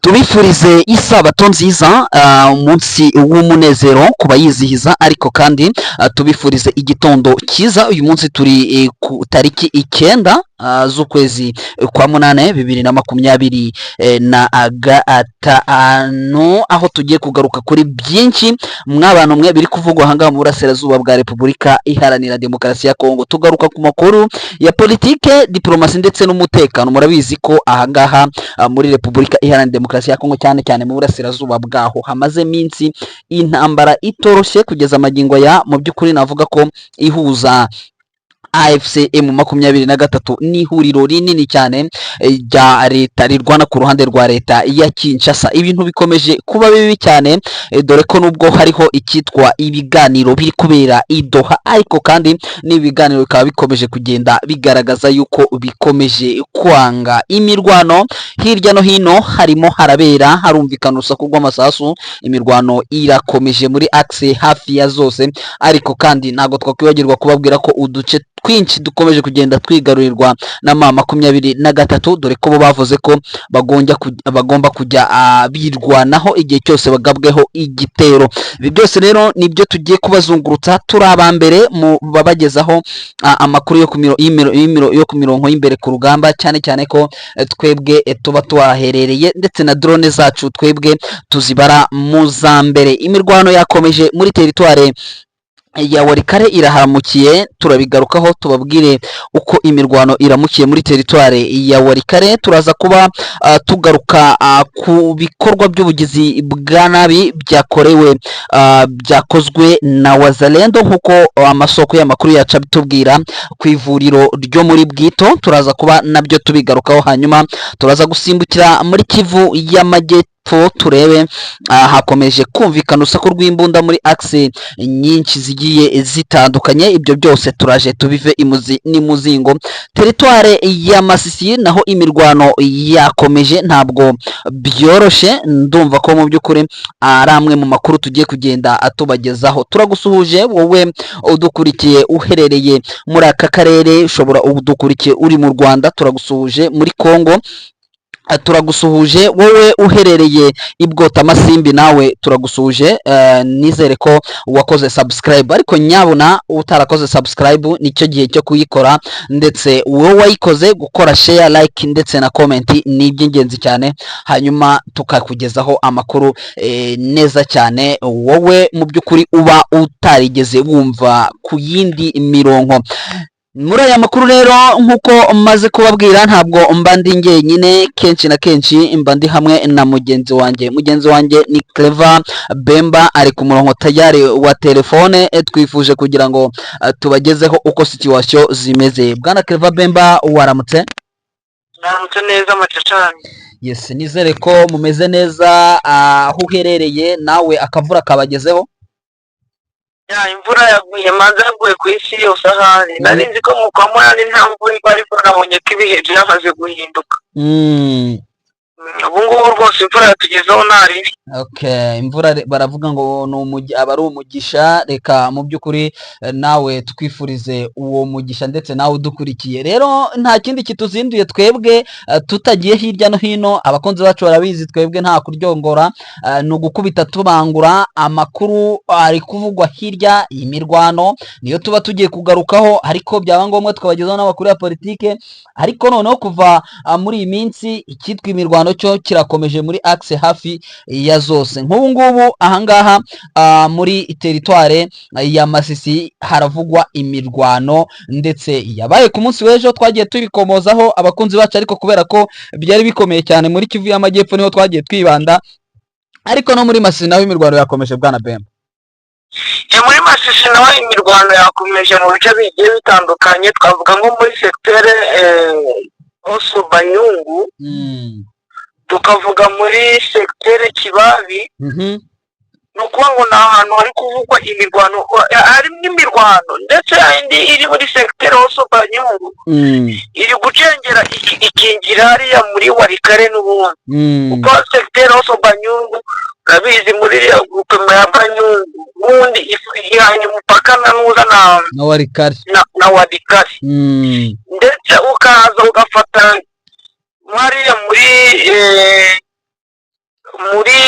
Tubifurize isabato nziza, umunsi w'umunezero ku bayizihiza, ariko kandi tubifurize igitondo cyiza. Uyu munsi turi ku tariki 9 z'ukwezi kwa munane 2025, aho tugiye kugaruka kuri byinshi mw'abantu mwe biri kuvugwa ahangaha mu burasirazuba bwa Repubulika Iharanira Demokarasi ya Kongo. Tugaruka ku makuru ya politike, diplomasi ndetse n'umutekano. Murabizi ko ahangaha muri Repubulika Iharanira Demokarasi ya Kongo, cyane cyane mu burasirazuba bwaho, hamaze iminsi intambara itoroshye kugeza amagingo ya mu by'ukuri navuga ko ihuza AFC M23 n'ihuriro rinini cyane rya leta rirwana ku ruhande rwa leta ya Kinshasa. Ibintu bikomeje kuba bibi cyane, dore ko nubwo hariho icyitwa ibiganiro biri kubera i Doha, ariko kandi n'ibiganiro bikaba bikomeje kugenda bigaragaza yuko bikomeje kwanga. Imirwano hirya no hino harimo harabera, harumvikana urusaku rw'amasasu, imirwano irakomeje muri axe hafi ya zose. Ariko kandi ntabwo twakwibagirwa kubabwira ko uduce twinshi dukomeje kugenda twigarurirwa na M23, dore ko bo bavuze ko bagomba kujya birwanaho igihe cyose bagabweho igitero. Ibi byose rero nibyo tugiye kubazungurutsa, turi aba mbere mu babagezaho amakuru yo ku mirongo y'imbere ku rugamba, cyane cyane ko twebwe tuba tuhaherereye, ndetse na drone zacu twebwe tuzibara mu za mbere. Imirwano yakomeje muri teritware ya Walikale, iraharamukiye, turabigarukaho tubabwire uko imirwano iramukiye muri teritware ya Walikale. Turaza kuba tugaruka ku bikorwa by'ubugizi bwa nabi byakorewe byakozwe na Wazalendo, nk'uko amasoko y'amakuru yacu abitubwira, ku ivuriro ryo muri Bwito. Turaza kuba nabyo tubigarukaho, hanyuma turaza gusimbukira muri Kivu y'Amajyepfo turebe hakomeje kumvikana urusaku rw'imbunda muri axe nyinshi zigiye zitandukanye. Ibyo byose turaje tubive imuzi n'imuzingo. Teritware ya Masisi naho imirwano yakomeje, ntabwo byoroshe. Ndumva ko mu by'ukuri ari amwe mu makuru tugiye kugenda atubagezaho. Turagusuhuje wowe udukurikiye uherereye muri aka karere, ushobora udukurikiye uri mu Rwanda, turagusuhuje muri Kongo, turagusuhuje wowe uherereye i Bwotamasimbi, nawe turagusuhuje. Nizere ko wakoze subscribe, ariko nyabuna utarakoze subscribe nicyo gihe cyo kuyikora, ndetse wowe wayikoze gukora share, like ndetse na comment ni iby'ingenzi cyane, hanyuma tukakugezaho amakuru neza cyane wowe mu by'ukuri uba utarigeze wumva ku yindi mirongo. Muri aya makuru rero, nk'uko maze kubabwira, ntabwo mba ndi njyenyine, kenshi na kenshi mba ndi hamwe na mugenzi wanjye. Mugenzi wanjye ni Clever Bemba, ari ku murongo tayari wa telefone. Twifuje kugira ngo tubagezeho uko situation zimeze. Bwana Clever Bemba, waramutse? Mwaramutse neza, macacani. Yes, nizere ko mumeze neza aho uherereye, nawe akavura kabagezeho. Ya, imvura yaguye, manza yaguye ku isi yose ahari. Nari nzi ko mu kwa munani nta mvura igwa, ariko nabonye ko ibihe byamaze guhinduka. Ubu ngubu rwose imvura yatugezeho nta ribi. Okay, imvura baravuga ngo ni aba ari umugisha. Reka mu by'ukuri nawe twifurize uwo mugisha, ndetse nawe udukurikiye. Rero nta kindi kituzinduye twebwe, tutagiye hirya no hino, abakunzi bacu barabizi, twebwe nta kuryongora, ni ugukubita tubangura amakuru ari kuvugwa hirya. Imirwano niyo tuba tugiye kugarukaho, ariko byaba ngombwa tukabagezaho n'amakuru ya politike. Ariko noneho kuva muri iyi minsi icyitwa imirwano cyo kirakomeje muri axe hafi ya zose. Nk'ubu ngubu ahangaha muri teritware ya Masisi haravugwa imirwano, ndetse yabaye ku munsi w'ejo, twagiye tubikomozaho abakunzi bacu, ariko kubera ko byari bikomeye cyane muri Kivu y'Amajyepfo niho twagiye twibanda, ariko no muri Masisi naho imirwano yakomeje, bwana Bemba. Muri Masisi naho imirwano yakomeje mu bice bigiye bitandukanye. Twavuga nko muri secteur Oso Banyungu, tukavuga muri secteur Kibabi. Ni ukuvuga ngo ni ahantu hari kuvugwa imirwano, harimo imirwano, ndetse indi iri muri secteur Oso Banyungu iri gucengera ikingira hariya muri Walikale n'ubundi, kuko secteur Oso Banyungu, urabizi, muri iriya groupement ya Banyungu ubundi ihanye umupaka na nuza na Na Walikale. Na Walikale. Ndetse ukaza ugafata hariya muri muri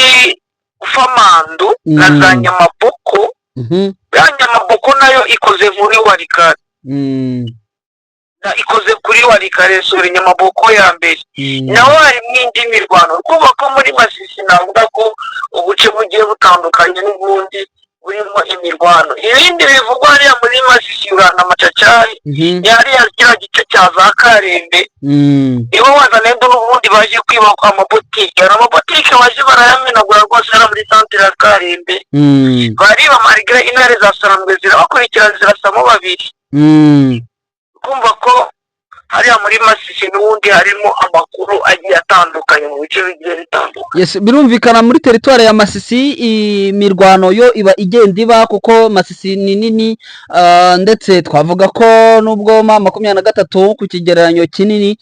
Famandu na za Nyamaboko. Ya Nyamaboko nayo ikoze muri Walikale, ikoze kuri Walikale, sorry, Nyamaboko ya mbere, naho harimo indi mirwano. Kumva ko muri Masisi navuga ko ubuce bugiye butandukanye n'ubundi burimo imirwano. Ibindi bivugwa hariya muri Masisi, urana Macacari, ni hariya kiriya gice cya za Karembe, nibo Wazalendo n'ubundi baje kwiba amabotike. Hari amabotike baje barayamenagura rwose hariya muri santere ya Karembe, bariba malgré intare za Sarambwe zirabakurikira, zirasamo babiri. Kumva ko hariya muri Masisi n'ubundi harimo amakuru agiye atandukanye mu bice bigiye bitandukanye. Yes, birumvikana, muri teritwari ya Masisi imirwano yo iba igenda iba, kuko Masisi ni nini, ndetse twavuga ko nubwo M23 ku kigereranyo kinini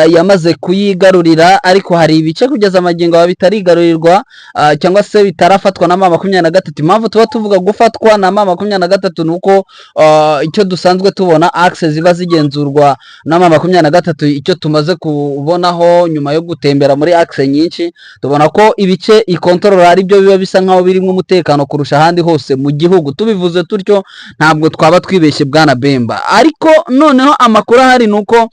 yamaze kuyigarurira, ariko hari ibice kugeza amagingo aba bitarigarurirwa, cyangwa se bitarafatwa na M23. Impamvu tuba tuvuga gufatwa na M23 ni uko icyo dusanzwe tubona, axe ziba zigenzurwa na M23, icyo tumaze kubonaho nyuma yo gutembera muri axe nyinshi, tubona ko ibice ikontorora ari byo biba bisa nkaho birimo umutekano kurusha ahandi hose mu gihugu. Tubivuze tutyo ntabwo twaba twibeshye, bwana Bemba. Ariko noneho amakuru ahari ni uko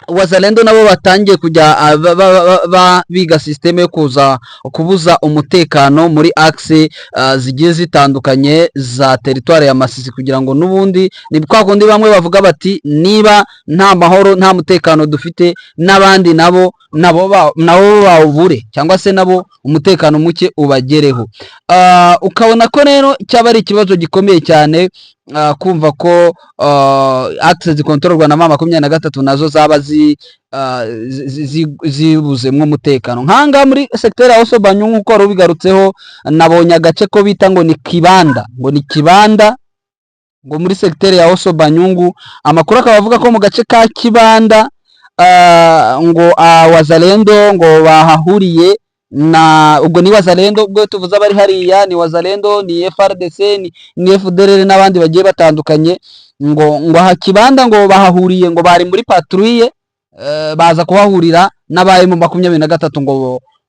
Wazalendo nabo batangiye kujya biga système yo kuza kubuza umutekano muri axe zigiye zitandukanye za teritwari ya Masisi, kugira ngo n'ubundi ni kwa kundi bamwe bavuga bati: "Niba nta mahoro, nta mutekano dufite, n'abandi nabo bawubure, cyangwa se nabo umutekano muke ubagereho." Ukabona ko rero cyaba ari ikibazo gikomeye cyane, kumva ko axe zikontororwa na M23 nazo zaba zibuzemwo umutekano. Nk'ahangaha muri secteur ya Osobanyu, nk'uko wari ubigarutseho, nabonye agace ko bita ngo ni Kibanda, ngo ni Kibanda, ngo muri secteur ya Osobanyungu. Amakuru akaba avuga ko mu gace ka Kibanda ngo Wazalendo ngo bahahuriye na, ubwo ni Wazalendo, ubwo tuvuze abari hariya ni Wazalendo, ni FARDC, ni FDLR n'abandi bagiye batandukanye, ngo aha Kibanda ngo bahahuriye, ngo bari muri patrouille, baza kuhahurira n'abaye mu 23,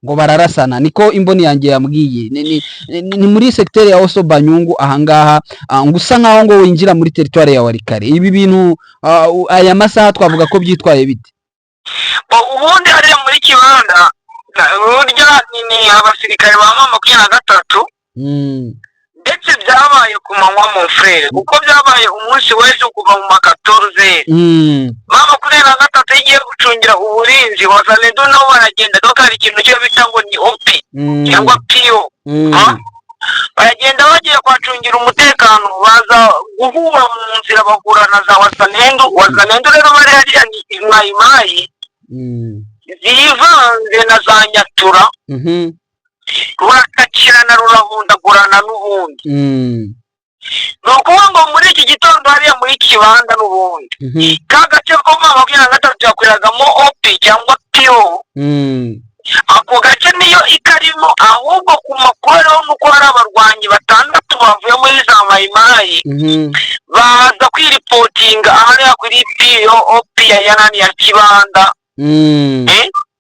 ngo bararasana, niko imboni yanjye yambwiye. Ni muri secteur ya Oso Banyungu ahangaha, ngo usa nkaho ngo winjira muri territoire ya Walikale. Ibi bintu aya masaha twavuga ko byitwaye bite? Ubundi hariya muri Kibanda burya ni abasirikare ba M23, ndetse byabaye ku manywa, mon frère, kuko byabaye umunsi w'ejo kuva mu ma 14. M23 igiye gucungira uburinzi, Wazalendo nabo baragenda. Donc hari ikintu cyo bita ngo ni OP cyangwa PO. Baragenda bagiye kuhacungira umutekano, baza guhura mu nzira, bahura na za Wazalendo. Wazalendo rero bari hariya ni Mayimayi zivanze na za Nyatura, rurakakirana, rurahundagurana n'ubundi. Ni ukuvuga ngo muri iki gitondo hariya muri Kibanda n'ubundi, ka gace ko M23 yakoreragamo OP cyangwa PO, ako gace niyo ikarimo. Ahubwo ku makuru ariho nuko hari abarwanyi batandatu bavuye muri za Mayimayi, baza kwiripotinga ahariya kuri PO OP ya yanani ya Kibanda,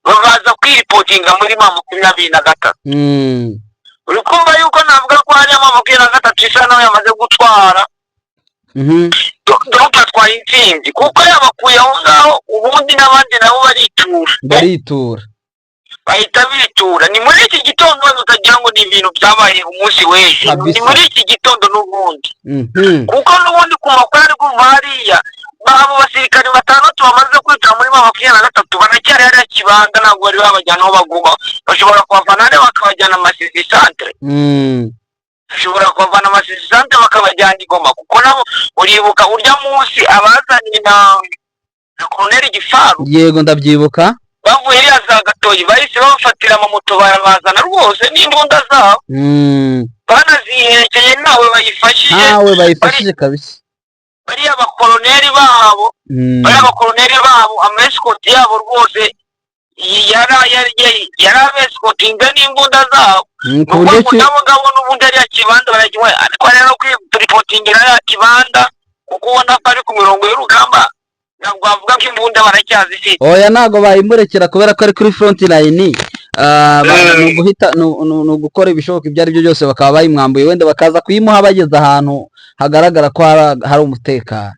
baza kwiripotinga muri M23. Uri kumva yuko navuga ko hariya M23 isa naho yamaze gutwara, donc atwaye intsinzi, kuko yabakuye aho ngaho, ubundi n'abandi nabo baritura. Baritura. Bahita bitura. Ni muri iki gitondo, wenda utagira ngo ni ibintu byabaye umunsi w'ejo, ni muri iki gitondo n'ubundi, kuko n'ubundi ku makuru ari kuva hariya, abo basirikare batandatu bamaze kwicwa muri M23 baracyari hariya Kibanda, ntabwo bari babajyana aho bagomba. Bashobora kuhavana hariya bakabajyana Masisi centre, bashobora kuhavana Masisi centre bakabajyana i Goma, kuko nabo uribuka urya munsi abazanye na Koloneli Gifaru. Yego, ndabyibuka. Bavuye iriya za Gatoyi, bahise babafatira amamoto barabazana rwose n'imbunda zabo, banazihekeye, ntawe bayifashije. Ntawe bayifashije kabisa. Bariya bakoloneli babo, bariya bakoloneli babo, ama escort yabo rwose yari abesikotinze n'imbunda zabo. Ku buryo Ni ki nabo ngabo n'ubundi ariya Kibanda barakinywa, ariko rero kwiripotingira ariya Kibanda, kuko ubona ko ari ku mirongo y'urugamba, ntabwo wavuga ko imbunda baracyazifite. Oya, ntabwo bayimurekera kubera ko ari kuri front line. Ni uguhita ni ugukora ibishoboka ibyo ari byo byose bakaba bayimwambuye, wenda bakaza kuyimuha bageze ahantu hagaragara ko hari umutekano.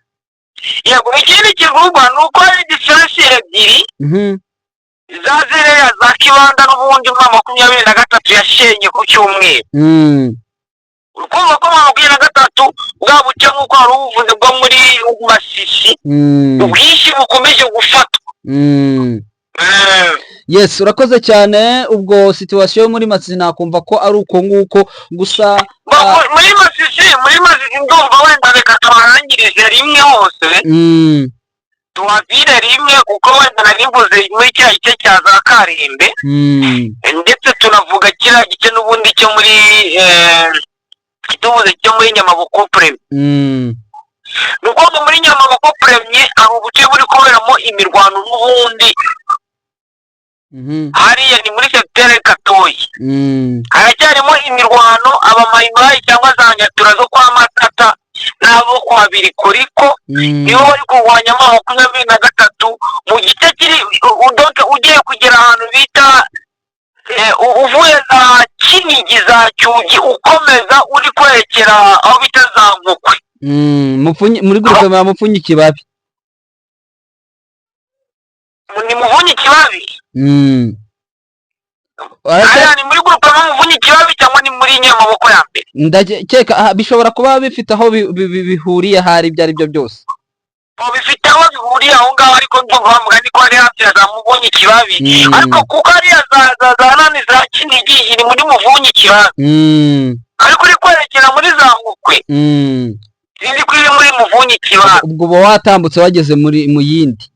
Yego, ikindi kivugwa ni uko hari dispensaire ebyiri za ziriya za Kibanda n'ubundi muri 23 yashenye ku cyumweru. Urumva ko 23 bwa buce, nk'uko wari ubuvuze, bwo muri Masisi, ubwinshi bukomeje gufatwa. Yes, urakoze cyane. Ubwo situation yo muri Masisi nakumva ko ari uko nguko gusa. Muri Masisi ndumva wenda reka tuharangirize rimwe hose, tuhavire rimwe, kuko wenda nari mvuze muri kiriya gice cya za Karembe, ndetse tunavuga kiriya gice n'ubundi cyo muri tuvuze cyo muri Nyamaboko Premier. Ni ukuvuga ngo muri Nyamaboko Premier hari ubuce buri kuberamo imirwano n'ubundi. Hariya ni muri secteur Katoyi. Haracyarimo imirwano, abamayimayi cyangwa za Nyatura zo kwa Matata n'abo kwa Birikoriko nibo bari kurwanya 23 mu gice kiri donc ugiye kugera ahantu bita uvuye za Kinigi, za Cyugi, ukomeza uri kwerekera aho bita za Nkukwe. Muri groupe ya Mupfunyi Kibabi. Ni Muvunyi Kibabi. Hariya ni muri groupe Muvunyi Kibabi cyangwa ni muri Nyamaboko ya mbere? Ndakeka bishobora kuba bifite aho bihuriye ahari ibyo ari byo byose. Bo bifite aho bihuriye aho ngaho, ariko ndumva bavuga ni ko ari hafi ya za Muvunyi Kibabi. Ariko kuko hariya za nani za Kinigi iri muri Muvunyi Kibabi, ariko uri kwerekera muri za Nkukwe, sinzi ko iri muri Muvunyi Kibabi. Ubwo uba watambutse wageze muri mu yindi.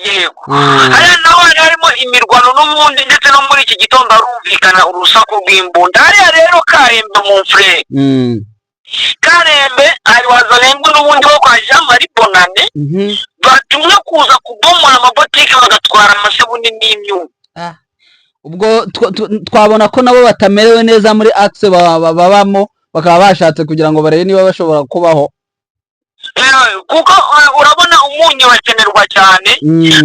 Yego. Hariya naho hari harimo imirwano n'ubundi, ndetse no muri iki gitondo harumvikana urusaku rw'imbunda hariya. Rero Karembe mu mfure, Karembe hari Wazalendo n'ubundi bo kwa Jean Marie Bonane, batumwe kuza kubomora amabotike bagatwara amasabune n'imyuma. Ubwo twabona ko nabo batamerewe neza muri axe babamo, bakaba bashatse kugira ngo barebe niba bashobora kubaho. Kuko urabona umunyu urakenerwa cyane,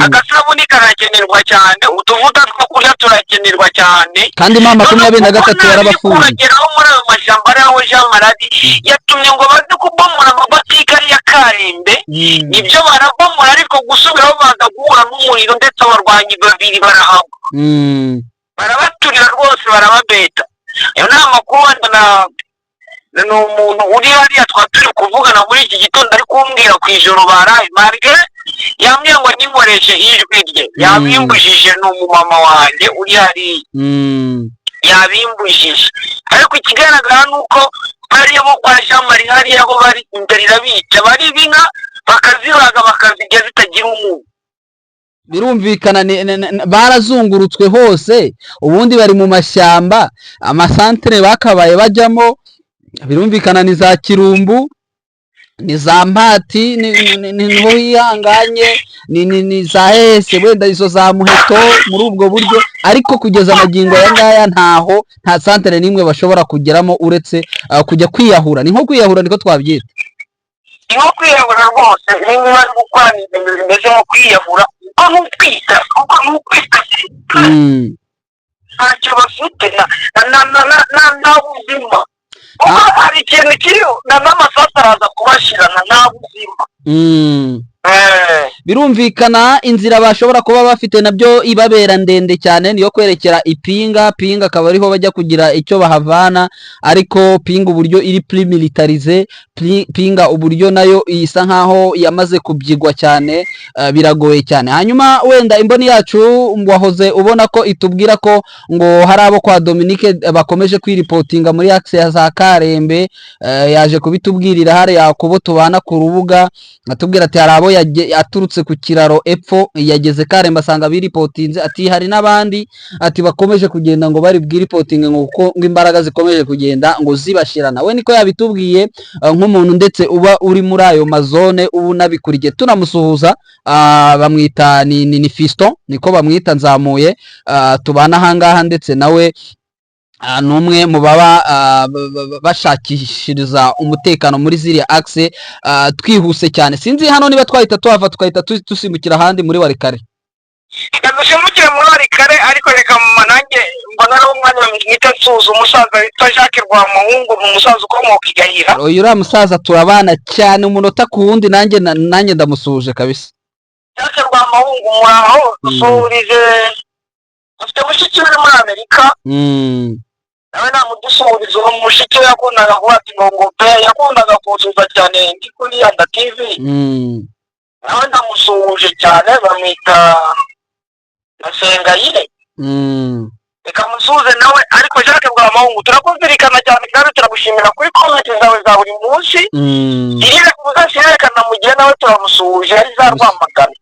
agasabuni karakenerwa cyane, utuvuta two kurya turakenerwa cyane. Kandi M23 yarabafunze. Kurageraho muri ayo mashyamba ari aho Jean Marie yatumye ngo baze kubomora amabotike ari ya Karembe. Nibyo, barabomora, ariko gusubiraho baza guhura n'umuriro, ndetse abarwanyi babiri barahagwa. Barabaturira rwose, barababeta. Ayo ni amakuru wenda na ni umuntu uri hariya twaba turi kuvugana muri iki gitondo ari kumbwira ku ijoro baraye marge, yambwiye ngo ninkoreshe ijwi rye, yabimbujije. Ni umumama wanjye uri hariya. Yabimbujije, ariko ikigaragara ni uko bariya bo kwa Jean Marie hariya aho bari inzara irabica, bariba inka bakazibaga bakazirya zitagira umunyu. Birumvikana, barazungurutswe hose, ubundi bari mu mashyamba. Amasantere bakabaye bajyamo, birumvikana, ni za Kirumbu, ni za Mpati, niho hihanganye, ni za hese, wenda izo za Muheto muri ubwo buryo. Ariko kugeza amagingo aya ngaya ntaho, nta santere n'imwe bashobora kugeramo uretse kujya kwiyahura. Ni nko kwiyahura, niko twabyita. Ni nko kwiyahura rwose. Niba bari gukora ibintu bimeze nko kwiyahura, kuko n'ukwita kuko n'ukwita ntacyo bafite na buzima, kuko hari ikintu kiriho n'amasasu araza kubashirana, nta buzima. Birumvikana, inzira bashobora kuba bafite nabyo ibabera ndende cyane niyo kwerekera Ipinga. Pinga akaba ariho bajya kugira icyo bahavana, ariko Pinga uburyo iri plus militarisée, Pinga uburyo nayo isa nkaho yamaze kubyigwa cyane, biragoye cyane. Hanyuma wenda imboni yacu wahoze ubona ko itubwira ko ngo hari abo kwa Dominique bakomeje kwiripotinga muri axe ya za Karembe. Yaje kubitubwirira hariya kubo tubana ku rubuga, atubwira ati hari abo aturutse ku kiraro epfo yageze Karembe asanga biripotinze, ati hari n'abandi, ati bakomeje kugenda ngo bari bwiripotinge, ngo kuko ngo imbaraga zikomeje kugenda ngo zibashirana. We niko yabitubwiye, nk'umuntu ndetse uba uri muri ayo mazone uba unabikurikiye. Tunamusuhuza, bamwita ni Fiston, niko bamwita, nzamuye, tubana ahangaha, ndetse nawe ni umwe mu baba bashakishiriza umutekano muri ziriya axe. Twihuse cyane, sinzi hano niba twahita tuhava tugahita dusimbukira ahandi muri Walikale. Reka dushimukire muri Walikale, ariko reka mama nanjye mbona ari umwanya mwita nsuhuza umusaza witwa Jacques Rwamuhungu, ni umusaza ukomoka i Gahira. Uyu uriya musaza turabana cyane umunota ku wundi, nanjye ndamusuhuje kabisa. Jacques Rwamuhungu, muraho? Dusuhurize, dufite mushiki we uri muri Amerika. Nawe namudusuhuriza. Uwo mushiki we yakundaga kuba ati ngo pe, yakundaga kunsuhuza cyane ndi kuri Yanda TV. Nawe ndamusuhuje cyane, bamwita Nasengayire. Reka musuhuze nawe. Ariko Jacques Rwamahungu, turakuzirikana cyane kandi turagushimira kuri comment zawe za buri munsi. Uzasirerekana mu gihe nawe turamusuhuje, ari za Rwamagana.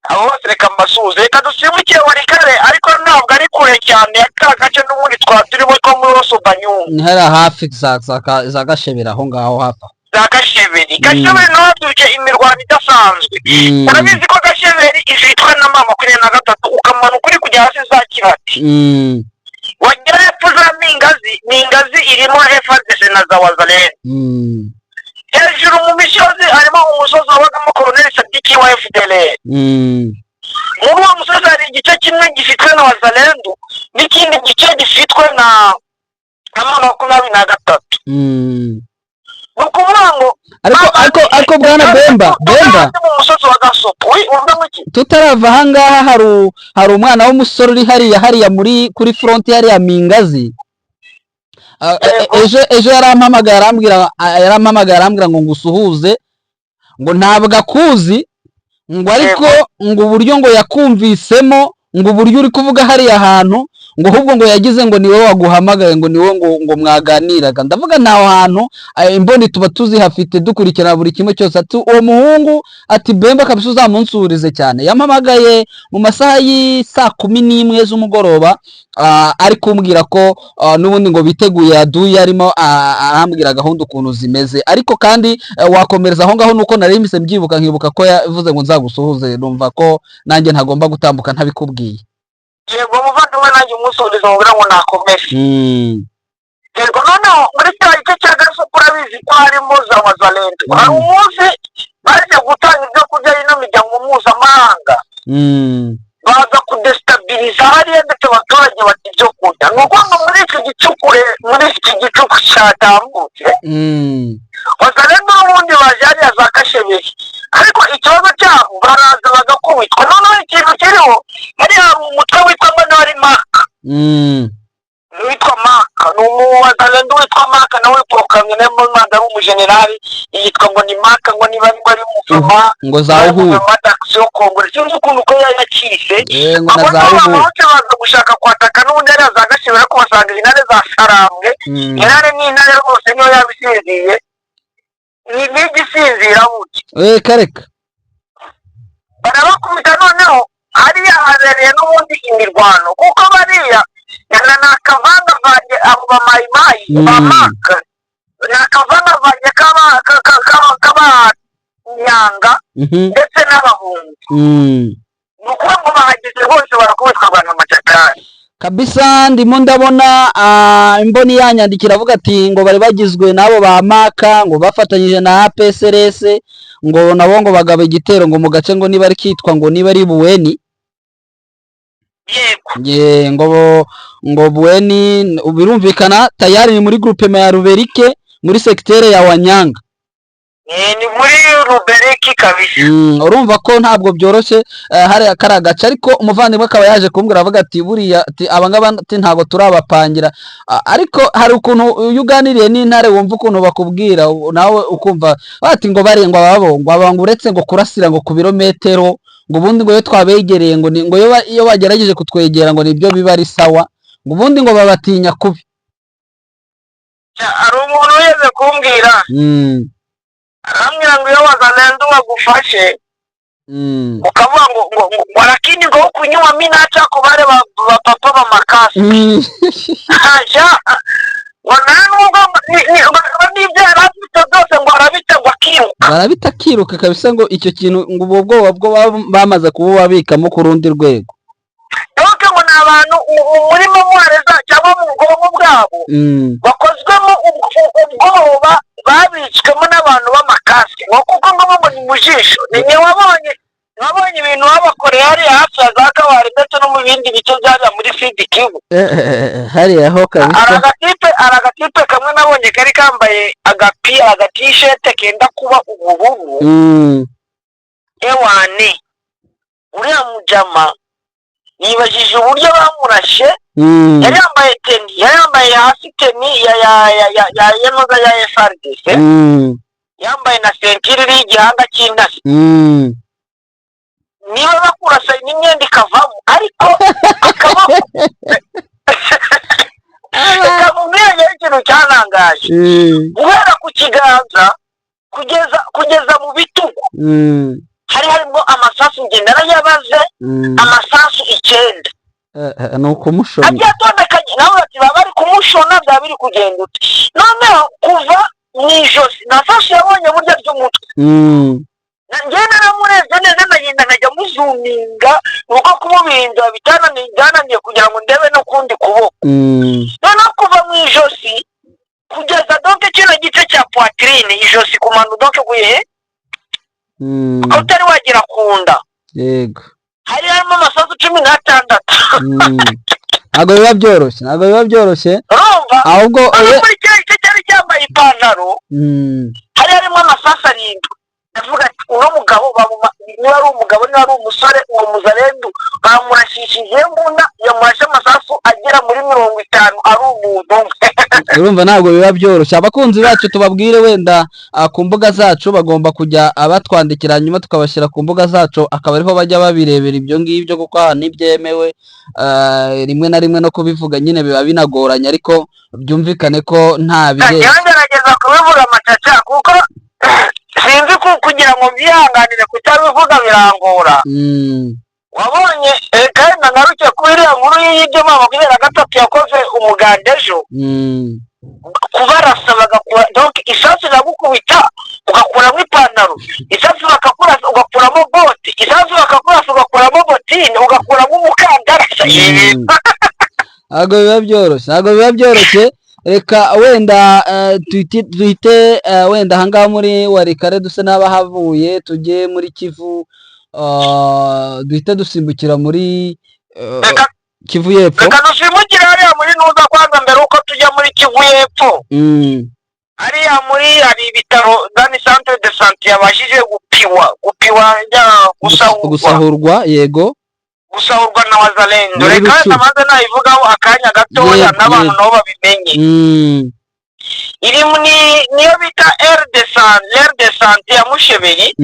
Abo bose reka mbasuhuze. Reka dusimbukire Walikale, ariko ntabwo ari kure cyane ya ka gace n'ubundi twaba turimo two muri Osobanyungu. Ni hariya hafi za Gashebera, aho ngaho hafi aho. Za Gasheberi. Gasheberi naho haturutse imirwano idasanzwe. Urabizi ko Gasheberi izitwa na M23, ukamanuka uri kujya hasi za Kibati, wagera hepfo za Mingazi. Mingazi irimo FARDC na za Wazalendo. Hejuru mu misozi harimo umusozi wabagamo Colonel Sadiki wa FDLR. Muri uwo musozi hari igice kimwe gifitwe na Wazalendo n'ikindi gice gifitwe na M23. Ni ukuvuga ngo Ariko bwana Bemba, mu musozi wa Gasopo uvuga ngo iki? Tutarava ahangaha, hari umwana w'umusore uri hariya muri kuri front hariya Mingazi. Ejo yarampamagaye arambwira ngo ngusuhuze, ngo ntabwo akuzi, ngo ariko ngo uburyo ngo yakumvisemo, ngo uburyo uri kuvuga hariya hantu, ngo ahubwo ngo yagize ngo ni wowe waguhamagaye, ngo ni wowe ngo mwaganiraga. Ndavuga ntaho hantu, imboni tuba tuzihafite, dukurikirana buri kimwe cyose. Ati uwo muhungu, ati Bemba kabisa uzamunsurize cyane. Yampamagaye mu masaha y'isaa 11 z'umugoroba, ari kumbwira ko n'ubundi ngo biteguye aduyi, arimo arambwira gahunda ukuntu zimeze. Ariko kandi wakomereza aho ngaho, nuko nari mpise mbyibuka, nkibuka ko yavuze ngo nzagusuhuze, numva ko nanjye ntagomba gutambuka ntabikubwiye. Yego muvandimwe, nanjye umusuhuriza mubwira ngo nakomeze. Yego, noneho muri cya gice cya Gasopo urabizi ko harimo za Wazalendo. Hari umunsi baje gutanga ibyo kurya ino miryango mpuzamahanga, baza kudestabiliza hariya, ndetse abaturage bati ibyo kurya. Ni ukuvuga ngo muri iki gicuku cyatambutse, Wazalendo n'ubundi baje hariya za Kasheberi, ariko ikibazo cyabo baraza bagakubitwa. Noneho ikintu kiriho hariya, hari umutwe witwa ngo niba ari Maka, witwa Maka, ni umuwazalendo witwa Maka, nawe porokamye nawe mu Rwanda ari umujenerali, yitwa ngo ni Maka, ngo niba ari muvoma Ngo za Uhuru. Mouvement d'Action Congolais, sinzi ukuntu uko yacitse. Ngo na Abo za nibo Uhuru. bamanutse baza gushaka kwataka n'ubundi hariya za Gashebera, ariko basanga intare za Sarambwe. Intare ni intare rwose, niyo yaba isinziye ni n'igisinzira burya. Kareka. Barabakubita. Noneho hariya habereye n'ubundi imirwano, kuko bariya ni akavangavange, abo bamayimayi ba Maka ni akavangavange k'abanyanga ndetse n'abahungu. Ni ukuvuga ngo bahageze bose barakubitwa, abantu amacakari. Kabisa, ndimo ndabona imboni yanyandikira avuga ati ngo bari bagizwe n'abo ba Maka, ngo bafatanyije na APSRS, ngo nabo ngo bagaba igitero ngo mu gace ngo niba ari kitwa ngo niba ari Buweni. Yego. Ye, ngo Buweni birumvikana tayari ni muri groupement ya Ruberike, muri secteur ya Wanyanga. Ni muri Ruberiki kabisa. Urumva ko ntabwo byoroshye hariya kari agace. Ariko umuvandimwe akaba yaje kumbwira avuga ati buriya ati abangaba ati ntabwo turabapangira. Ariko hari ukuntu iyo uganiriye n'intare wumva ukuntu bakubwira, nawe ukumva bati ngo bari ngo ababo ngo aba ngo uretse ngo kurasira ngo ku birometero, ngo ubundi ngo iyo twabegereye ngo ni ngo iyo bagerageje kutwegera ngo nibyo biba ari sawa, ngo ubundi ngo babatinya kubi. Hari umuntu wigeze kumbwira, arambwira ngo iyo Wazalendo bagufashe, ukavuga ngo lakini ngo huku nyuma mi naacha kubale ba papa ba makasi, haja ngo nta nubwo n'ibyo yari afite byose ngo arabita ngo akiruka. Barabita akiruka kabisa, ngo icyo kintu ngo ubwo bwoba bwo bamaze kububabikamo ku rundi rwego. Donc ngo ni abantu muri mémoire cyangwa mu bwonko bwabo bakozwemo ubwoba, babitswemo n'abantu b'amakasike, ngo kuko ngo ni mu jisho ni wabonye. Wabonye ibintu babakoreye hariya hafi ya za Kabare ndetse no mu bindi bice byariya muri Sud Kivu? Hariya ho Hari kabisa. Agatipe kamwe nabonye kari kambaye agapira, agatishete kenda kuba ubururu. Ewane, uriya mujama yibajije uburyo bamurashe. Yari yambaye tenue, yari yambaye hasi tenue ya yenoza ya FARDC, yambaye na ceinture iriho igihanga cy'intare. Niba bakurasa n'imyenda ikavamo, ariko akaboko, reka nkubwire ikintu cyantangaje. Guhera ku kiganza kugeza mu bitugu hari harimo amasasu, ngenda narayabaze, amasasu 9. Ni ukumushona. Agiye atondekanye, nawe bati baba bari kumushona, byaba biri kugenda ute? Noneho kuva mu ijosi nta sasu yabonye burya ry'umutwe. Njyewe naramurebye neza, ndagenda nkajya muzuminga, nuko kumubinda bitananiye, byananiye kugira ngo ndebe n'ukundi kuboko. Noneho kuva mu ijosi kugeza donc kino gice cya poitrine, ijosi kumanu, donc guye aho utari wagera ku nda, hari harimo amasasu 16. Ntabwo biba byoroshye, ntabwo biba byoroshye. Urumva? Ahubwo noneho we muri kiriya gice cyari cyambaye ipantaro hari harimo amasasu 7. Ndavuga ati uno mugabo niba ari umugabo, niba ari umusore, uwo muzarendu bamurashishije imbunda, yamurashe amasasu agera muri 50 ari umuntu umwe. Urumva ntabwo biba byoroshye. Abakunzi bacu tubabwire wenda ku mbuga zacu bagomba kujya abatwandikira, hanyuma tukabashyira ku mbuga zacu, akaba ariho bajya babirebera ibyo ngibyo, kuko aha ntibyemewe. Rimwe na rimwe no kubivuga nyine biba binagoranye, ariko byumvikane ko nta birenze. Njyewe ngerageza kubivuga amacaca, kuko sinzi kugira ngo mbyihanganire kutabivuga birangora. Wabonye kandi nagaruke kuri iriya nkuru y'ibyo M23 yakoze umuganda ejo, kubarasa bagakura, donc isasu iragukubita ugakuramo ipantaro, isasu bakakurasa ugakuramo bote, isasu bakakurasa ugakuramo botine, ugakuramo umukandara. Ntabwo biba byoroshye, ntabwo biba byoroshye. Reka wenda duhite wenda ahangaha muri Walikale duse n'abahavuye, tujye muri Kivu, duhite dusimbukira muri Reka Kivu y'Epfo. Reka dusimbukire hariya muri Nuza kwanza mbere uko tujya muri Kivu y'Epfo. Hariya muri hari ibitaro dani centre de santé yabashije gupiwa ya gusahurwa. Gusahurwa, yego. Gusahurwa na Wazalendo. Muri Reka Rutshuru. maze nayivugaho akanya gatoya n'abantu nabo babimenye. Iri ni niyo bita aire de santé, aire de santé ya Musheberi,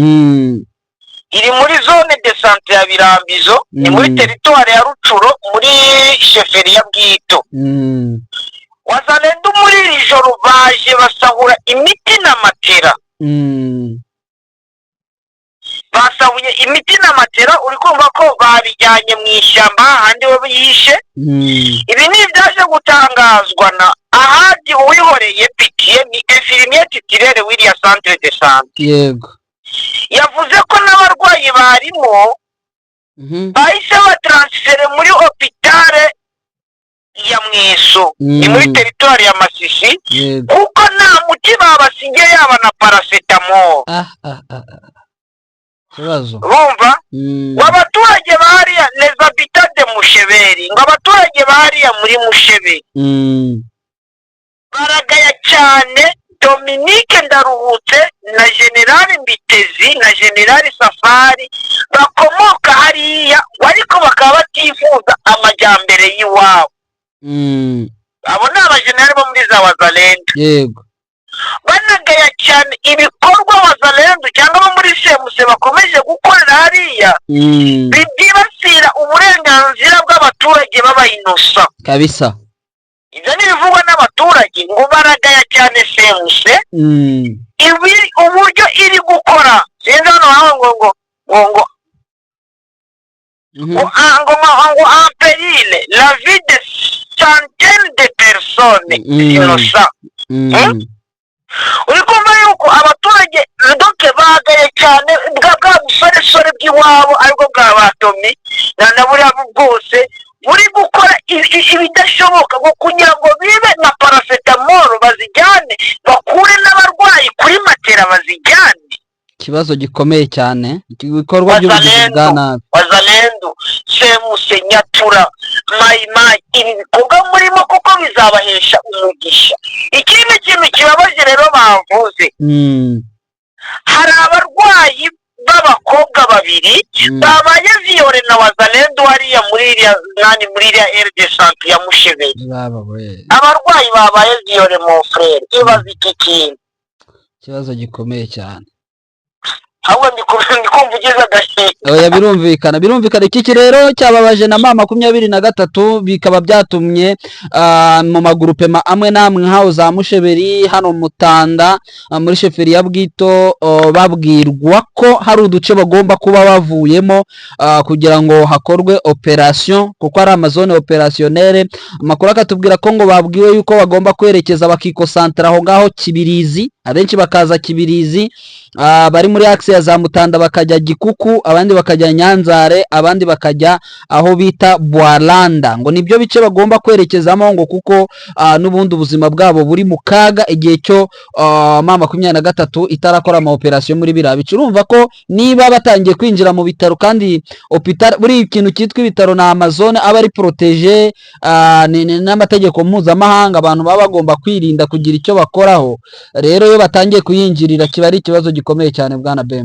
iri muri zone de santé ya Birambizo, ni muri territoire ya Rutshuru, muri chefferie ya Bwito. Wazalendo muri iri joro baje basahura imiti na matera. Basahuye imiti na matera, uri kumva ko babijyanye mu ishyamba hahandi we yishe. Ibi ni ibyaje gutangazwa na Ahadi Uwihoreye Pitiye, ni infirmier titulaire w'iriya centre de santé. Yavuze ko n'abarwayi barimo bahise bataransifere muri hôpital ya Mweso, ni muri teritwari ya Masisi, kuko nta muti babasigiye, yaba na paracétamol. Ah ah ah ah. Ikibazo. Urumva? Ngo abaturage bariya, les habitants de Musheberi, ngo abaturage bariya muri Musheberi baragaya cyane Dominique Ndaruhutse na Generali Mbitezi na Generali Safari bakomoka hariya, ariko bakaba batifuza amajyambere y'iwabo. Abo ni abajenerali bo muri za Wazalendo. Banagaya cyane ibikorwa Wazalendo cyangwa bo muri semuse bakomeje gukorera hariya, byibasira uburenganzira bw'abaturage b'abayinosa. Ibyo ni ibivugwa n'abaturage, ngo baragaya cyane semuse ibi uburyo iri gukora. Sinzi hano hawe ngo ngo en péril la vie de centaines de personnes innocents. Uri kumva yuko abaturage donc bagaye cyane bwa busoresore bw'iwabo, aribwo bwa batomi na buriya bwose buri gukora ibidashoboka ngo kugira ngo bibe na paracétamol bazijyane, bakure n'abarwayi kuri matera bazijyane. Ikibazo gikomeye cyane, ibikorwa by'ubugizi bwa Wazalendo, nabi. Wazalendo, Semuse, Nyatura, Mayimayi, ibi bikorwa murimo kuko bizabahesha umugisha. Ikindi kintu kibabaje rero bavuze, hari abarwayi b'abakobwa babiri babaye violé na Wazalendo hariya muri iriya nani, muri iriya aire de santé ya Musheberi. Baba we! Abarwayi babaye violé, mon frère, ibaze iki kintu. Ikibazo gikomeye cyane. Ahubwo ndi kumva ugize agahinda. Oya, birumvikana, birumvikana. Iki rero cyababaje na M23, bikaba byatumye mu magurupema amwe n'amwe nkaho za Musheberi, hano Mutanda, muri chefferie ya Bwito, babwirwa ko hari uduce bagomba kuba bavuyemo kugira ngo hakorwe opération, kuko ari ama zone opérationnelle. Amakuru akatubwira ko ngo babwiwe yuko bagomba kwerekeza bakikosantara aho ngaho Kibirizi, abenshi bakaza Kibirizi, bari muri axe ya za Mutanda bakajya Gikuku, abandi bakajya Nyanzare, abandi bakajya aho bita Bwaranda, ngo nibyo bice bagomba kwerekezamo, ngo kuko n'ubundi ubuzima bwabo buri mu kaga igihe cyo M23 itarakora ama opération muri biriya bice. Urumva ko niba batangiye kwinjira mu bitaro, kandi hôpital, buri ikintu cyitwa ibitaro ni ama zone aba ari protégé n'amategeko mpuzamahanga, abantu baba bagomba kwirinda kugira icyo bakoraho. Rero iyo batangiye kuyinjirira kiba ari ikibazo gikomeye cyane, bwana Bemba.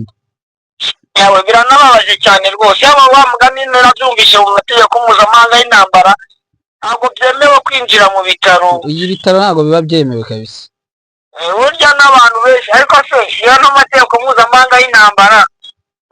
Yawe, biranababaje cyane rwose. Yaba wa mugani narabyumvise mu mategeko mpuzamahanga y'intambara, ntabwo byemewe kwinjira mu bitaro. Iyi bitaro ntabwo biba byemewe kabisa. Burya n'abantu benshi, ariko se iyo n'amategeko mpuzamahanga y'intambara,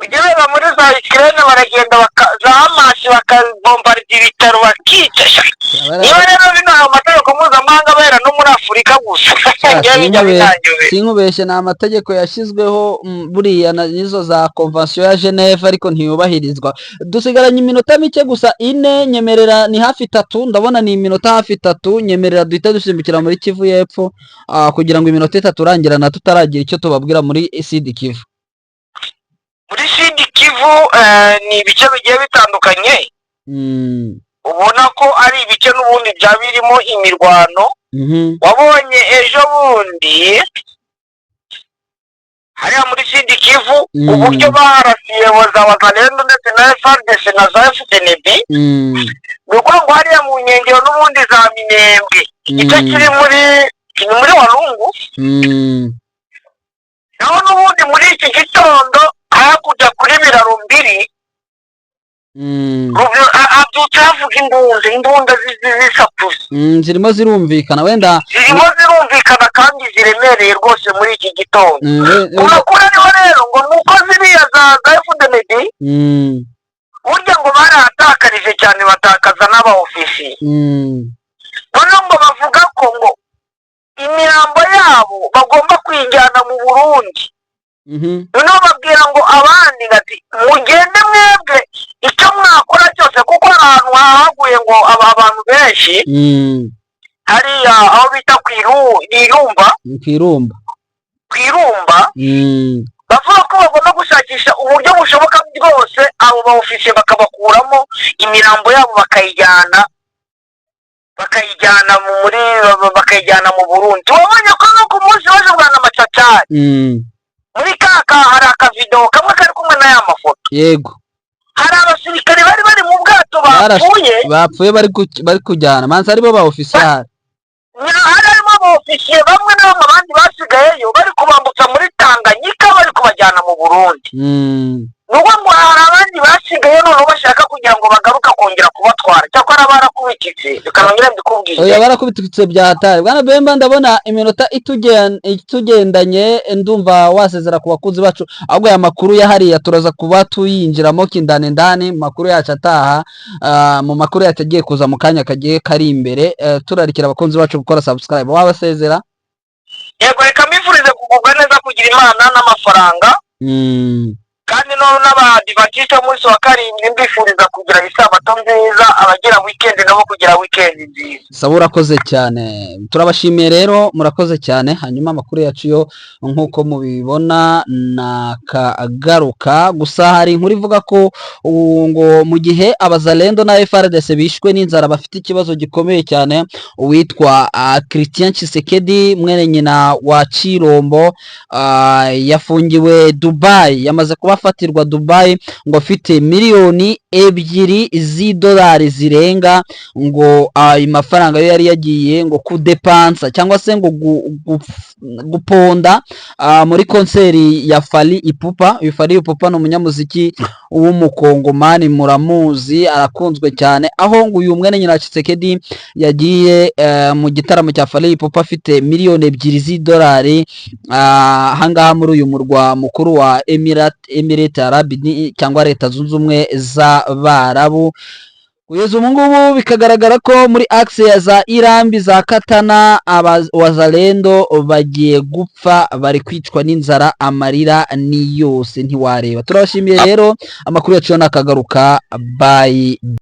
ujya ureba muri za Ukraine baragenda za Hamasi bakabombarida ibitaro, bakica. Niba rero bino ayo mategeko mpuzamahanga abera no muri Afurika gusa, njyewe bijya binanyobera. Sinkubeshye, ni amategeko yashyizweho buriya n'izo za Convention ya Geneve, ariko ntiyubahirizwa. Dusigaranye iminota mike gusa, ine, nyemerera, ni hafi itatu, ndabona ni iminota hafi itatu. Nyemerera duhite dusimbukira muri Kivu y'Epfo, kugira ngo iminota itatu irangirana tutaragira icyo tubabwira muri Sud Kivu. Muri Sud Kivu ni ibice bigiye bitandukanye, ubona ko ari ibice n'ubundi byaba birimo imirwano. Wabonye ejo bundi hariya muri Sud Kivu uburyo baharasiye za Wazalendo ndetse na FARDC na za FDNB. Ni ukuvuga ngo hariya mu nkengero n'ubundi za Minembwe, igice kiri muri, ni muri Walungu, naho n'ubundi muri iki gitondo hakurya kuri Biraro Mbiri habyutse havuga imbunda, imbunda zisakuza. Zirimo zirumvikana wenda. Zirimo zirumvikana kandi ziremereye rwose muri iki gitondo. Ku makuru ariho rero ngo ni uko ziriya za FDNB burya ngo barahatakarije cyane, batakaza n'aba ofisiye. Noneho ngo bavuga ko ngo imirambo yabo bagomba kuyijyana mu Burundi. Noneho babwira ngo abandi ati: "Mugende mwebwe, icyo mwakora cyose," kuko hari ahantu hahaguye ngo aba abantu benshi hariya aho bita ku Irumba. Ku Irumba. Ku Irumba. Bavuga ko bagomba gushakisha uburyo bushoboka bwose abo ba ofisiye bakabakuramo imirambo yabo, bakayijyana muri, bakayijyana mu Burundi. Wabonye ko no ku munsi w'ejo, bwana Macacari, muri ka hari akavidewo kamwe kari kumwe n'aya mafoto. Hari abasirikare bari bari mu bwato bapfuye. Bapfuye bari kujyana manza aribo ba ofisiyari. Hari harimo aba ofisiye bamwe na bamwe, abandi basigayeyo bari kubambutsa muri Tanganyika, bari kubajyana mu Burundi. Ni ukuvuga ngo hari abandi basigaye noneho bashaka kugira ngo bagaruke kongera kubatwara. Cyakora barakubititse, reka nongere mbikubwire. Oya, barakubititse bya hatari. Bwana Bemba, ndabona iminota itugendanye, ndumva wasezera ku bakunzi bacu. Ahubwo aya makuru ya hariya turaza kuba tuyinjiramo kindani ndani mu makuru yacu ataha, mu makuru yacu agiye kuza mu kanya kagiye kari imbere. Turarikira abakunzi bacu gukora subscribe. Wabasezera? Yego, reka mbifurize kugubwa neza, kugira Imana n'amafaranga. Kandi no n'Abadivantisite b'umunsi wa karindwi mbifuriza kugira isabato nziza, abagira weekend nabo kugira weekend nziza. Sawa, urakoze cyane, turabashimiye rero, murakoze cyane. Hanyuma amakuru yacu yo nk'uko mubibona nakagaruka. Gusa hari inkuru ivuga ko ubu ngo mu gihe Abazalendo na FARDC bishwe n'inzara, bafite ikibazo gikomeye cyane, uwitwa Christian Tshisekedi, mwene nyina wa Chirombo, yafungiwe Dubai, yamaze kuba afatirwa Dubai, ngo afite miliyoni 2 z'idolari zirenga, ngo ayo mafaranga yo yari yagiye ngo kudepansa cyangwa se ngo guponda muri concert ya Fally Ipupa. Uyu Fally Ipupa ni umunyamuziki w'Umukongomani, muramuzi, arakunzwe cyane, aho ngo uyu mwene nyina wa Tshisekedi yagiye mu gitaramo cya Fally Ipupa afite miliyoni 2 z'idolari, ahangaha muri uyu murwa mukuru wa Emirate Arab cyangwa Leta Zunze Ubumwe z'Abarabu. Kugeza ubu ngubu bikagaragara ko muri axe ya za Irambi, za Katana, Abawazalendo bagiye gupfa, bari kwicwa n'inzara, amarira ni yose ntiwareba. Turabashimiye rero, amakuru yacu nakagaruka. Bye.